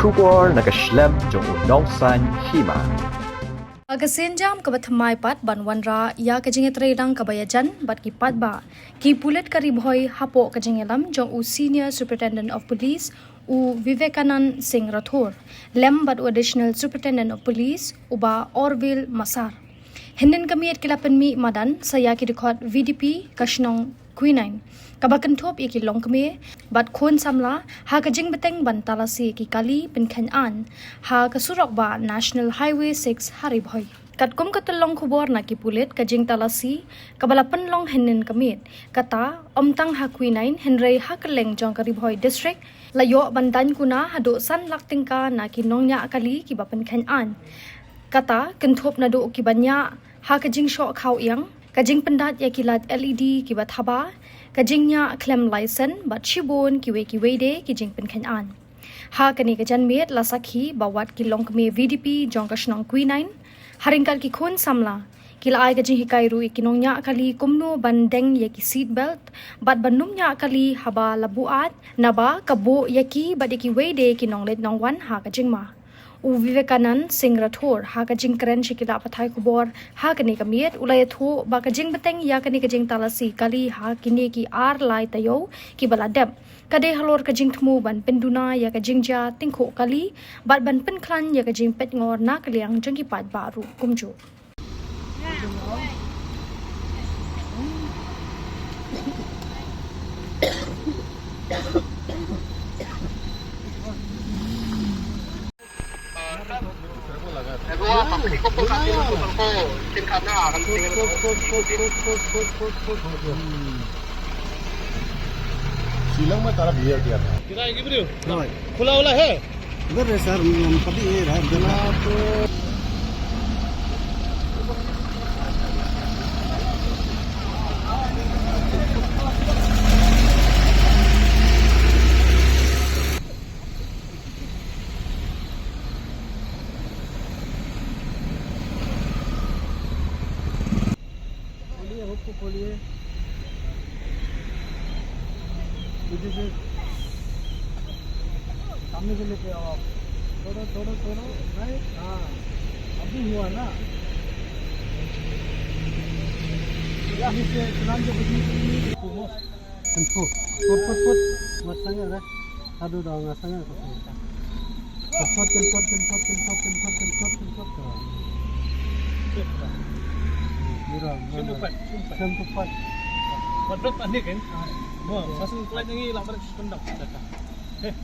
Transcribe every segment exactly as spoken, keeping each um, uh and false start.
Khubor na ka shlem jong u Nongsaiñ Hima. Ha ka sienjam kaba thymmai pat ban wanrah ïa ka jingïatreilang kaba ïajan bad ki paidbah, ki pulit ka Ri Bhoi hapoh ka jingïalam jong u Senior Superintendent of Police u Vivekanand Singh Rathore lem bad u Additional Superintendent of Police u Bah Orville Massar. Hynnin ka miet ki la pynmih madan sa ïa ki dkhot V D P ka shnong Quinine, kaba kynthup ïa ki longkmie bad khun samla ha ka jingbteng ban talasi ïa ki kali pynkheiñ aiñ ha ka surok bah National Highway six ha Ri Bhoi. Katkum ka tyllong khubor na ki pulit, ka jingtalasi kaba la pynlong hynnin ka miet kata ym tang ha Quinine hynrei ha kylleng jong ka Ri Bhoi District la ïoh ban daiñ kuna haduh san lak tyngka na ki nongñiah kali kiba pynkheiñ aiñ. Kata kynthup naduh kiba ñiah ha ka jingshoh khaw ïing, ka jingpyndait ïa ki light L E D kiba thaba, ka jingñiah khlem laisen bad shibun kiwei kiwei de ki jingpynkheiñ aiñ. Ha kane ka janmiet la sakhi ba wat ki longkmie V D P jong ka shnong Quinine, ha ryngkat ki khun samla, ki la ai ka jinghikai ruh ïa ki nongñiah kali kumno ban deng ïa ki seat belt bad ban ym ñiah kali haba la buaid, naba ka buh ïa ki bad ïa kiwei de ki nongleit nongwan ha ka jingma. U Vivekanand Singh Rathore ha ka jingkren sha ki lad pathai khubor ha kane ka miet u la ïathuh ba ka jingbteng ïa kane ka jingtalasi kali ha kine ki ar lai taïew kiba la dep ka dei halor ka jingthmu ban pynduna ïa ka jingjia tyngkhuh kali bad ban pynkhlaiñ ïa ka jingpeitngor na ka liang jong ki paidbah ruh kumjuh. शिलांग में तारा बियर दिया था। किराए की ब्रू? हाँ भाई। खुला वाला है? इधर है सर, हम पति ये रहा, इधर। खोलिए, हुक को खोलिए। पीछे से सामने से लेके आओ आप। छोड़ो, छोड़ो, छोड़ो। नहीं, हाँ। अभी हुआ ना? पीछे से चलान के बदले। Tempo. Put, put, put. Buat saya, dah. Aduh, dah, nggak saya, nggak saya. Tempo, tempo, tempo, tempo, tempo, tempo, tempo. Mira, mira. Satu empat, satu empat. Satu empat. Buat dot panik, kan? Ah. Wah, masuk flight lagi, lah, balik, kendap. Dah, dah. Eh.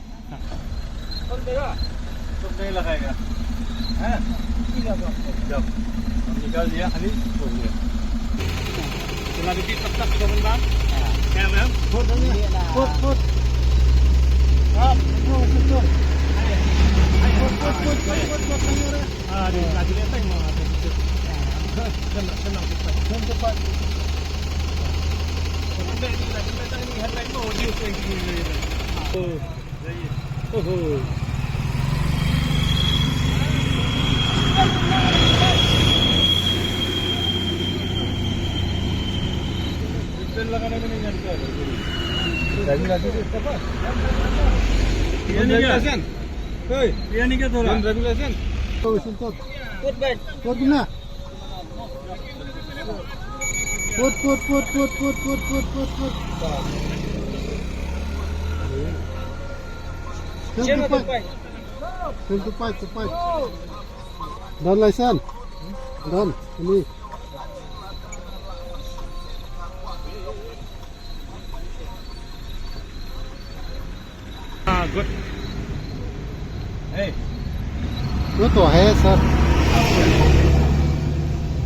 Kau tengok. Kau tengok lah, kayak. Ha? Iya, Bang. Jom. Kami kau dia, Ali. Oh, iya. Kena dikit, tak, tak, kita benda. Ya. Ya, Bang. Put, put, put. Ah, betul, betul. Put, put, put, put, put, put, put. Ah, dia, dia, dia, dia, dia. Tenang, tenang, cepat. Tenang, cepat. Sampai ni, sampai ni, headline tu, dia tu yang kena. Oh. Oh. Driving license? Hey. Driving license? Oh, सुन तो। Put back. Put ना। Put, put, put. Seventy-five. Seventy-five, seventy-five. Done license. Done. Ini. Ah, good. Hey. वो तो है सर।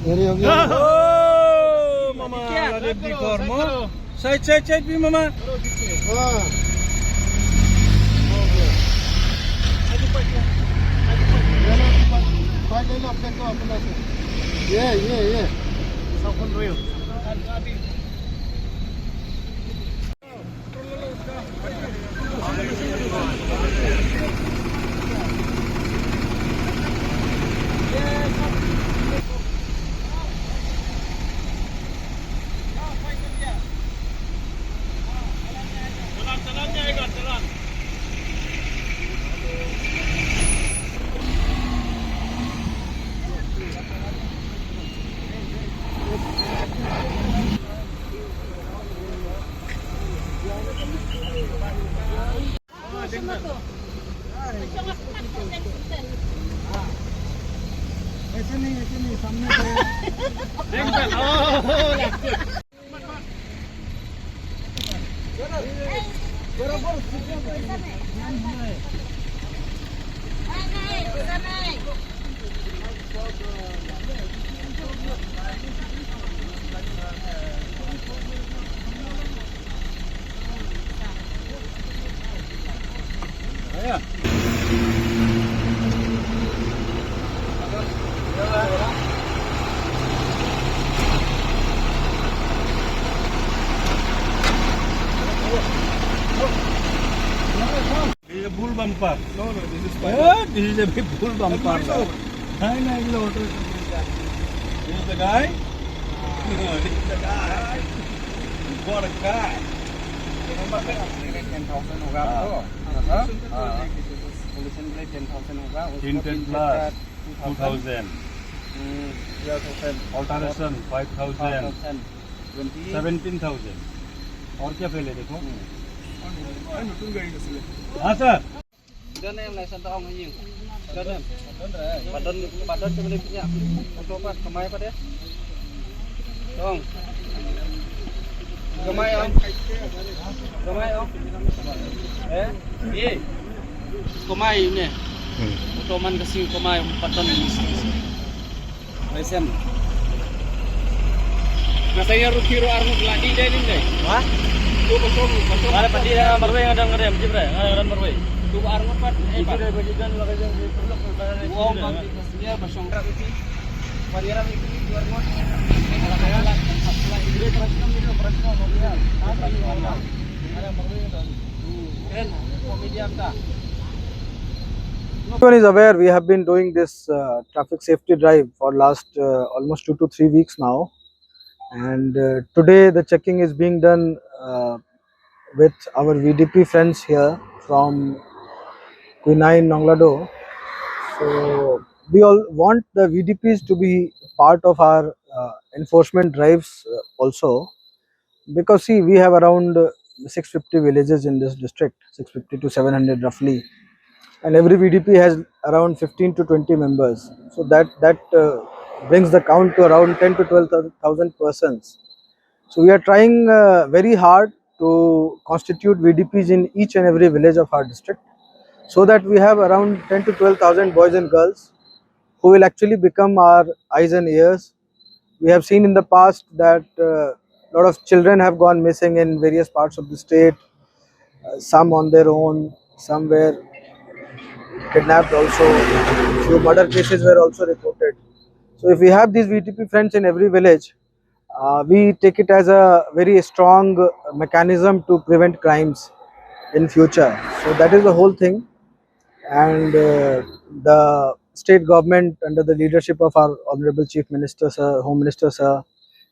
Ready हो गया? Oh, mama, क्या? Lagi di formo. Side, side, side भी mama. हाँ। ये, ये, ये। ऐसे नहीं, ऐसे नहीं, सामने से। This is a bull bumper. No, no, this is fine. Yeah, this is a big bull bumper. That's not so. No, no, no, no. This is the guy. No, this is the guy. What a guy. Remember that? Ten thousand होगा आपको। हाँ। Pollution के लिए ten thousand होगा, उसको तीन ten तीन plus, चार, two thousand। Two thousand। हम्म, twelve thousand। Alteration, five thousand। Five thousand। Twenty। Seventeen thousand। और क्या पहले देखो? हम्म। हाँ, sir। Don em lai san tong ing. Don em. Ba don, ba don te beli punya. Foto pat, kamai pat de. Tong. Kamai ong. Kamai ong. Eh? Ye. Kamai ne. Hmm. Foto man kasi kamai pat don. Baisem. Nga sa ïa ruh ki ruh arngut la dih dei ning dei. Ha? Tu ba shong, ba shong. Nga la pat dih da marwei, nga don, nga don jip re, nga don marwei. Tu ba arngut pat, eh, pat. Itu dei ba jikan la ka jong di perlu. Wow, bang di sini ba shong. Pariaram itu di arngut. Kaya la, kaya la. Ini perasaan, ini perasaan, mau lihat. Apa ini, mau lihat? Ada marwei, nga don. Keren, komedian ta. Everyone is aware we have been doing this uh, traffic safety drive for last uh, almost two to three weeks now, and uh, today the checking is being done uh, with our V D P friends here from Quinine Nonglado. So we all want the V D Ps to be part of our uh, enforcement drives uh, also, because see, we have around uh, six fifty villages in this district, six fifty to seven hundred roughly, and every V D P has around fifteen to twenty members. So that that uh, brings the count to around ten to twelve thousand persons. So we are trying uh, very hard to constitute V D Ps in each and every village of our district, so that we have around ten to twelve thousand boys and girls who will actually become our eyes and ears. We have seen in the past that a uh, lot of children have gone missing in various parts of the state, uh, some on their own, some were kidnapped also. Few murder cases were also reported. So if we have these V D P friends in every village, uh, we take it as a very strong mechanism to prevent crimes in future. So that is the whole thing. And uh, the state government under the leadership of our Honorable Chief Minister, sir, Home Minister, sir,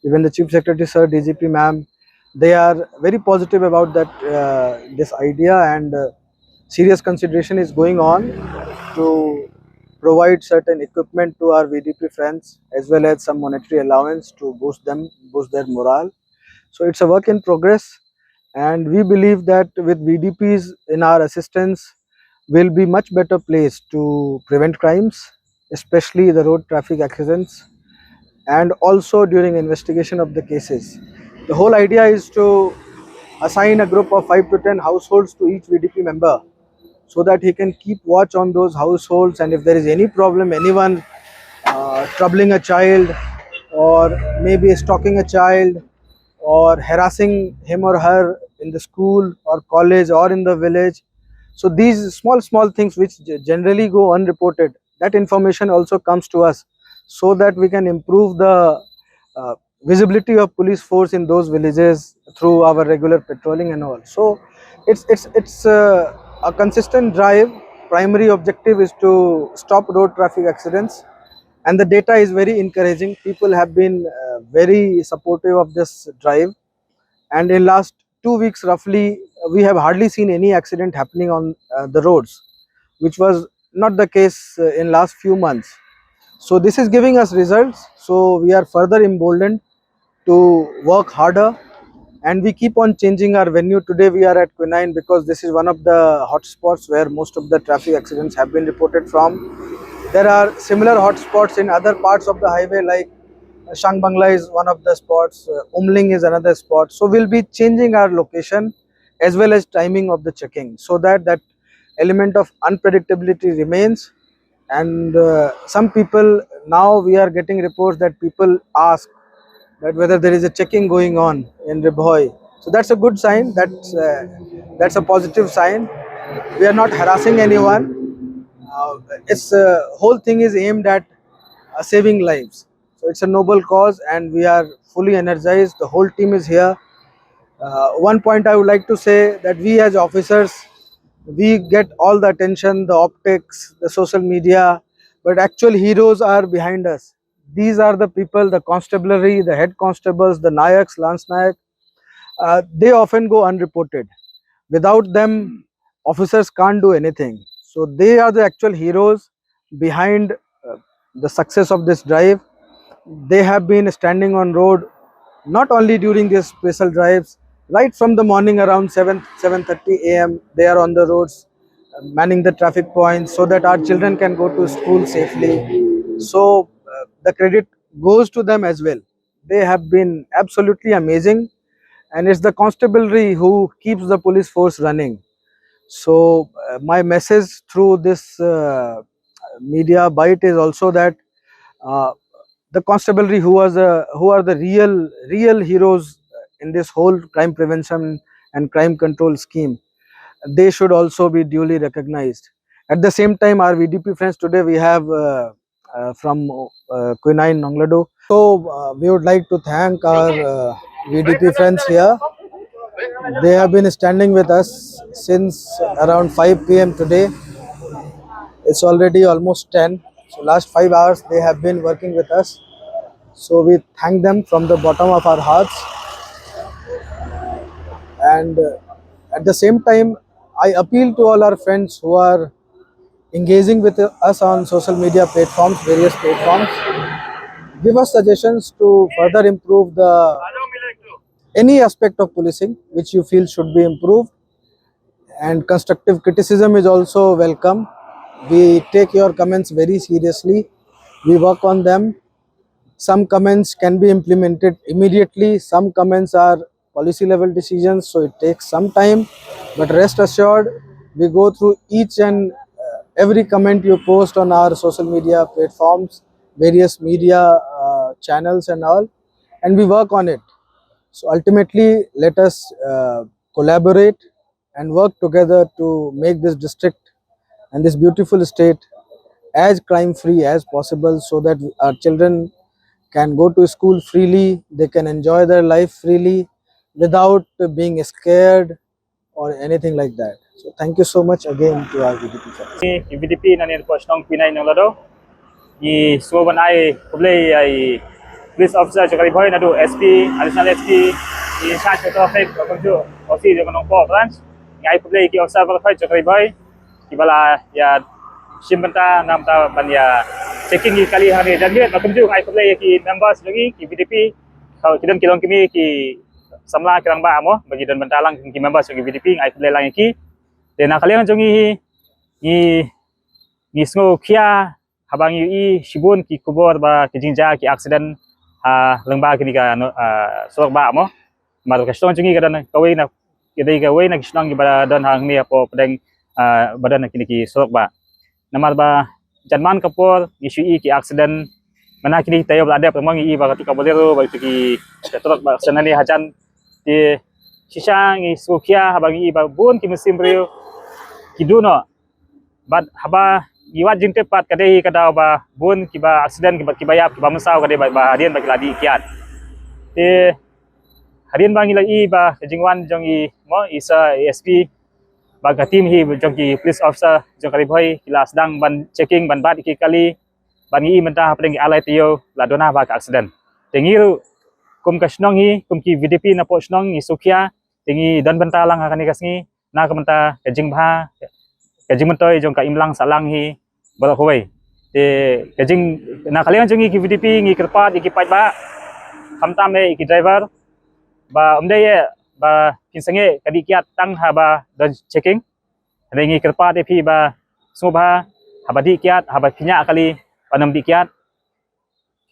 even the Chief Secretary, sir, D G P, ma'am, they are very positive about that uh, this idea, and uh, serious consideration is going on to provide certain equipment to our V D P friends as well as some monetary allowance to boost them, boost their morale. So it's a work in progress, and we believe that with V D Ps in our assistance, we'll be much better placed to prevent crimes, especially the road traffic accidents, and also during investigation of the cases. The whole idea is to assign a group of five to ten households to each V D P member, so that he can keep watch on those households, and if there is any problem, anyone uh, troubling a child or maybe stalking a child or harassing him or her in the school or college or in the village. So these small, small things which generally go unreported, that information also comes to us, so that we can improve the uh, visibility of police force in those villages through our regular patrolling and all. So it's it's it's uh, a consistent drive. Primary objective is to stop road traffic accidents, and the data is very encouraging. People have been uh, very supportive of this drive, and in last two weeks roughly, we have hardly seen any accident happening on uh, the roads, which was not the case uh, in last few months. So this is giving us results. So we are further emboldened to work harder And we keep on changing our venue. Today we are at Quinine because this is one of the hotspots where most of the traffic accidents have been reported from. There are similar hotspots in other parts of the highway, like Shangbangla is one of the spots, uh, Umling is another spot. So we'll be changing our location as well as timing of the checking, so that that element of unpredictability remains. And uh, some people, now we are getting reports that people ask that whether there is a checking going on in Ri Bhoi. So that's a good sign. That's uh, that's a positive sign. We are not harassing anyone. Uh, it's uh, whole thing is aimed at uh, saving lives. So it's a noble cause, and we are fully energized. The whole team is here. Uh, one point I would like to say that we as officers, we get all the attention, the optics, the social media, but actual heroes are behind us. These are the people, the constabulary, the head constables, the nayaks, lance nayak. Uh, they often go unreported. Without them, officers can't do anything. So they are the actual heroes behind uh, the success of this drive. They have been standing on road not only during these special drives, right from the morning around seven, seven thirty a m, they are on the roads, uh, manning the traffic points so that our children can go to school safely. So uh, the credit goes to them as well. They have been absolutely amazing, and it's the constabulary who keeps the police force running. So uh, my message through this uh, media bite is also that uh, the constabulary, who are the who are the real real heroes in this whole crime prevention and crime control scheme, they should also be duly recognized. At the same time, our V D P friends, today we have uh, uh, from uh, Quinine Nonglado. So uh, we would like to thank our uh, V D P friends here. They have been standing with us since around five p m today. It's already almost ten. So last five hours they have been working with us. So we thank them from the bottom of our hearts. And uh, at the same time, I appeal to all our friends who are engaging with us on social media platforms, various platforms. Give us suggestions to further improve the any aspect of policing which you feel should be improved. And constructive criticism is also welcome. We take your comments very seriously. We work on them. Some comments can be implemented immediately. Some comments are policy level decisions, so it takes some time. But rest assured, we go through each and uh, every comment you post on our social media platforms, various media uh, channels and all, and we work on it. So ultimately, let us uh, collaborate and work together to make this district and this beautiful state as crime free as possible, so that our children can go to school freely, they can enjoy their life freely without being scared or anything like that. So thank you so much again to our V D P friends. Ni V D P na ni pos nong pinai nong lado. Ngi sngewbha ban ai khublei ïa i police officer jong ka Ri Bhoi, naduh S P, additional S P, i in charge of traffic, bad kumjuh O C jong ka Nongpoh branch. Ngi ai khublei ïa ki officer bad ki jong ka Ri Bhoi kiba la ïa shim bynta na ka bynta ban ïa checking ïa ki kali hangne. Jan ïa bad kumjuh ngi ai khublei ïa ki members jong ngi ki V D P, ki don ki longkmie, ki samla, ki rangbah mo ba ki don bynta lang, ki members jong ki V D P, ngi ai khublei lang ïa ki. Te na ka liang jong ngi hi, ngi, ngi sngewkhia haba ngi ïohi shibun ki khubor ba ki jingjia ki accident ha lyngba kine ki, ah, surok bah mo. Namar ka shnong jong ngi ka don kawei na, ka dei kawei na ki shnong kiba don hangne hapoh pdeng, ah, ba don kine ki surok bah. Namar ba jan man ka por ngi shu ïohi ki accident, mynta kine ki taïew ba la dep tang ngi ïohi ba katu ka Bolero, ba katu ki surok bah accident hangne hajan. Te shisha ngi sngewkhia haba ngi ïohi ba bun ki mynsiem briew ki duh noh. Bad haba ngi wad jingtip pat ka dei hi ka daw ba bun kiba accident, kiba, kiba ïap, kiba mynsaw ka dei ba, ba hadien ba ki la dih kiad. Te hadien ba ngi la ïohi ba ka jingwan jong i mo, i Sir A S P bad ka team hi jong ki police officer jong ka Ri Bhoi ki la sdang ban checking, ban bat ïa ki kali, bad ngi ïohi mynta hapdeng ki ar lai taïew la duna bha ka accident. Te ngi ruh kum ka shnong hi, kum ki V D P napoh shnong ngi sngewkhia, te ngi don bynta lang ha kane ka sngi na ka bynta ka jingbha, ka jingmyntoi jong ka imlang sahlang hi baroh kawei. Te ka jing, na ka liang jong ngi ki V D P ngi kyrpad ïa ki paidbah, khamtam eh ïa ki driver, Ba ym dei ïa ba phin sangeh ka dih kiad tang haba don checking. Hynrei ngi kyrpad ïa phi ba sngewbha haba dih kiad, haba pynïaid kali, ban ym dih kiad.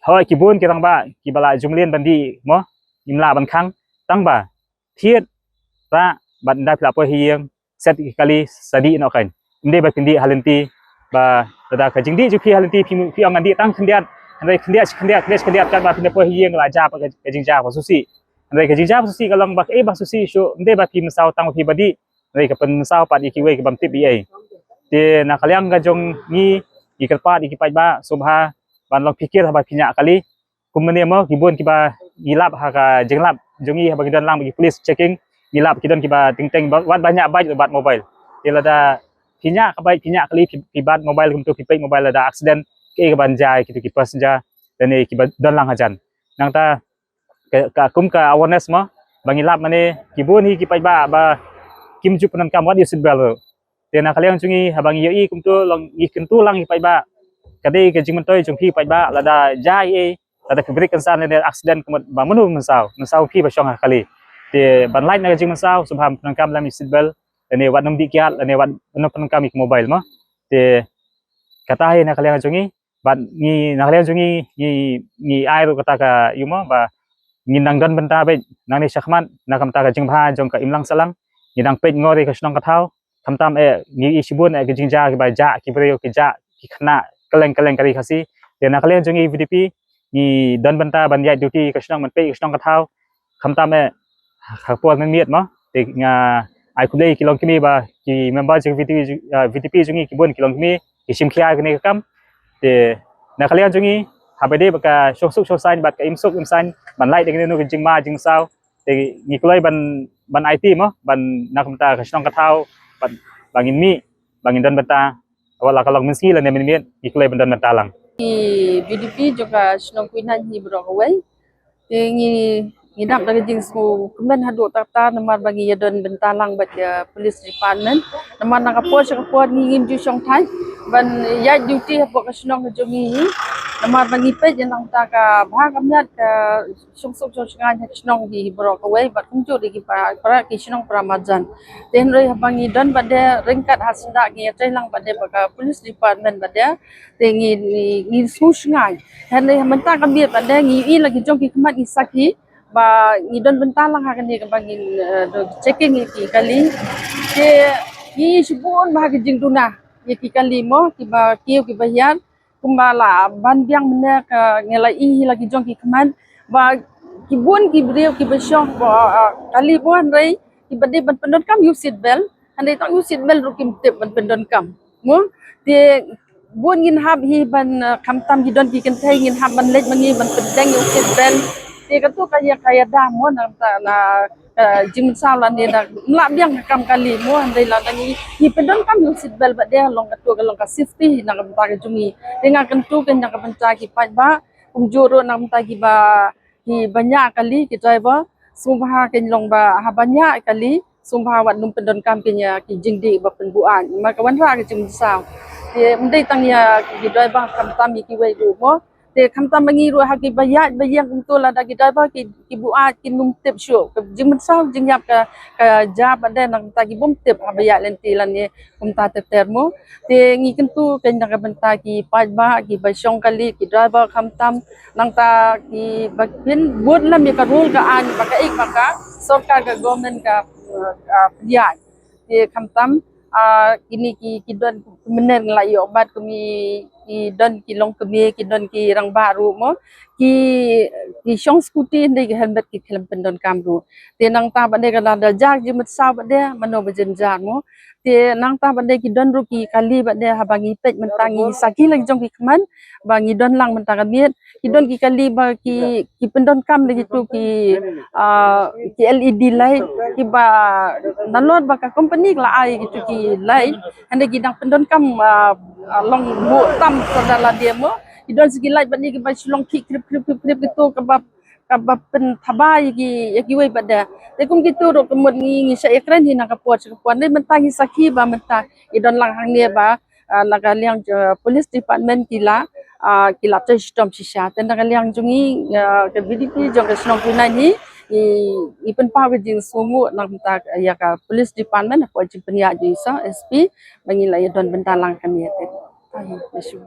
Hoi ki bun ki rangbah kiba la jumlien ban dih mo, ngim lah ban khang, tang ba thied rah bad ynda phi la poi ha ïing, set ïa ki kali sa dih noh kan. Ym dei ba phin dih ha lynti, ba lada ka jingdih jong phi ha lynti phi, phi ong ngan dih tang khyndiat, hynrei khyndiat shi khyndiat, khyndiat shi khyndiat, katba phin da poi ha ïing la jia pat ka, ka jingjia ba sngewsih. Hynrei ka jingjia ba sngewsih ka long ba kaei ba sngewsih shuh, ym dei ba phi mynsaw tang ba phi ba dih, hynrei ka pynmynsaw pat ïa kiwei ki bym tip ei ei. Te na ka liang ka jong ngi, ngi kyrpad ïa ki paidbah sngewbha ban long phikir haba pynïaid kali. Kum mynne mo, ki bun kiba ngi lap ha ka jinglap jong ngi haba ngi don lang bad ki police checking, ngi lap ki don kiba teng teng ba, wat ba ñiah bike bad mobile. Te lada pynïaid ka bike, pynïaid kali, phi, phi bat mobile kumtu, phi peit mobile, lada accident, kaei kaban jia ïa kitu ki passenger lane kiba don lang hajan. Nangta ka, ka kum ka awareness mo, ba ngi lap mynne, ki bun hi ki paidbah ba kim ju pyndonkam wat ïa u seat belt ruh. Te na ka liang jong ngi haba ngi ïohi kumtu, long ngi kyntu lang ïa ki paidbah. Ka dei ka jingmyntoi jong phi paidbah, lada jia ei ei, lada phi brake kynsan lane accident ka mut ba mano mynsaw, mynsaw phi ba shong ha kali. Te ban lait na ka jingmynsaw, sngewbha pyndonkam lem ïa u seat belt, lane wat nym dih kiad, lane wat nym pyndonkam ïa ki mobile mo. Te kata hi na ka liang jong ngi, bad ngi na ka liang jong ngi, ngi, ngi ai ruh kata ka, ïa mo, ba ngin nang don bynta beit nangne shakhmat na ka bynta ka jingbha jong ka imlang sahlang. Ngi nang peit ngor ïa ka shnong ka thaw, khamtam eh ngi ïohi shibun eh ka jingjia kiba jah ki briew, ki jah ki khynnah kylleng kylleng ka ri Khasi. Te na ka liang jong ngi VDP ngi don bynta ban ïaid duty ka shnong, ban peit ka shnong ka thaw, khamtam eh ha ka por mynmiet mo. Te nga ai khublei ki longkmie ba ki member jong VDP, ah, VDP jong ngi ki bun ki longkmie, ki shim khia kane ka kam. Te na ka liang jong ngi, haba dei ba ka shongsuk shongsaiñ bad ka imsuk imsaiñ ban lait da kane ka jingma jingsaw, te ngi kloi ban, ban aiti mo, ban na ka bynta ka shnong ka thaw, ban, ba ngin mih, ba ngin don bynta, wat la ka long mynsngi lane mynmiet, ngi kloi ban don bynta lang. Ki VDP jong ka shnong Khuinaiñ hi baroh kawei. Te ngi, ngi dap da ka jingsngewkmen haduh katta namar ba ngi ïa don bynta lang bad ka police department. Namar na ka por sha ka por ngi ngim ju shong thait ban ïaid duty hapoh ka shnong ka jong ngi hi. Namar ba ngi peit ïa nangta ka bha ka miat ka shongsuk shongshngaiñ ha ka shnong hi baroh kawei bad kumjuh de ki para, para ki shnong para marjan. Te hynrei haba ngi don bad de ryngkat ha syndah ngi ïatrei lang bad de bad ka police department bad de. Te ngi, ngi, ngi sngewshngaiñ. Hynrei ha mynta ka miet bad de ngi ïohi la ki jong ki khmat ngi sakhi ba ngi don bynta lang ha kane kaba ngin, eh, don checking ïa ki kali. Te ngi ïohi shibun ba ha ki jingduna ïa ki kali mo, kiba kiew kiba hiar. Kumba la ban biang mynne ka ngi la ïohi la ki jong ki khmat ba ki bun ki briew kiba shong ba, ah, kali mo, hynrei kiba dei ban pyndonkam ïa u seat belt, hynrei tang ïa u seat belt ruh kim tip ban pyndonkam. Mo, te bun ngin hap hi ban, ah, khamtam ki don ki kynthei ngin hap ban leit ma ngi ban pyndeng ïa u seat belt. Te kato ka ïa ka ïada mo, nangta na, ah, jingmynsaw lane na ym lah biang ka kam kali mo, hynrei lada ngi, ngi pyndonkam ïa u seat belt bad de long kato ka long ka safety na ka bynta ka jong ngi. Te nga kyntu kein na ka bynta ki paidbah kumjuh ruh na ka bynta kiba, kiba ñiah kali, ki driver, sngewbha kein long ba haba ñiah kali sngewbha wat nym pyndonkam kein ïa ki jingdih ba pynbuaid, namar ka wanrah ka jingmynsaw. Te ym dei tang ïa ki driver, khamtam ïa kiwei ruh mo. Te khamtam ma ngi ruh ha kiba ïaid ba ïeng kumto, lada ki driver ki, ki buaid, kim tip shuh ka jingmynsaw jingïap ka, ka jia bad de, nangta ki bym tip haba ïaid lynti lane kumta ter ter mo. Te ngi kyntu kein na ka bynta ki paidbah kiba shong kali, ki driver khamtam, nangta kiba pynbud lem ïa ka rule ka aiñ ba ka ik ba ka sorkar ka government ka, uh, ka pynïaid. Te khamtam, ah, kine ki, ki don mynne la ïoh bat kum ki, ki don ki longkmie, ki don ki rangbah ruh mo. Ki, ki shong scooty hynrei ki helmet ki khlem pyndonkam ruh. Te nangta bad de ka lada jia jingmynsaw bad de mano ba jynjar mo. Te nangta bad de ki don ruh ki kali bad de, haba ngi peit mynta ngi sakhi la ki jong ki khmat ba ngi don lang mynta ka miet. Ki don ki kali ba ki, ki pyndonkam da kitu ki, ah, ki LED light kiba nalor ba ka company ka la ai kitu ki light. Hynrei ki dang pyndonkam, ah, ah, long buh tam sordar lade mo. Ki don sa ki light bad ni kiba shu long khih khrip khrip khrip khrip kitu kaba, kaba pynthaba ïa ki, ïa kiwei bad de. Te kum kitu ruh ka mut ngi, ngi shah ïakren hi na ka por sha ka por. Hynrei mynta ngi sakhi ba mynta ngi don lang hangne ba, ah, na ka liang, ah, police department ki la, ah, ki la trei shitom shisha. Te na ka liang jong ngi, ah, ka VDP jong ka shnong Khuinaiñ hi, ngi, ngi pynpaw ka jingsngewnguh na ka bynta ïa ka police department hapoh jingpynïaid jong i song S P ba ngi la ïa don bynta lang kane. Ai, ïa shu.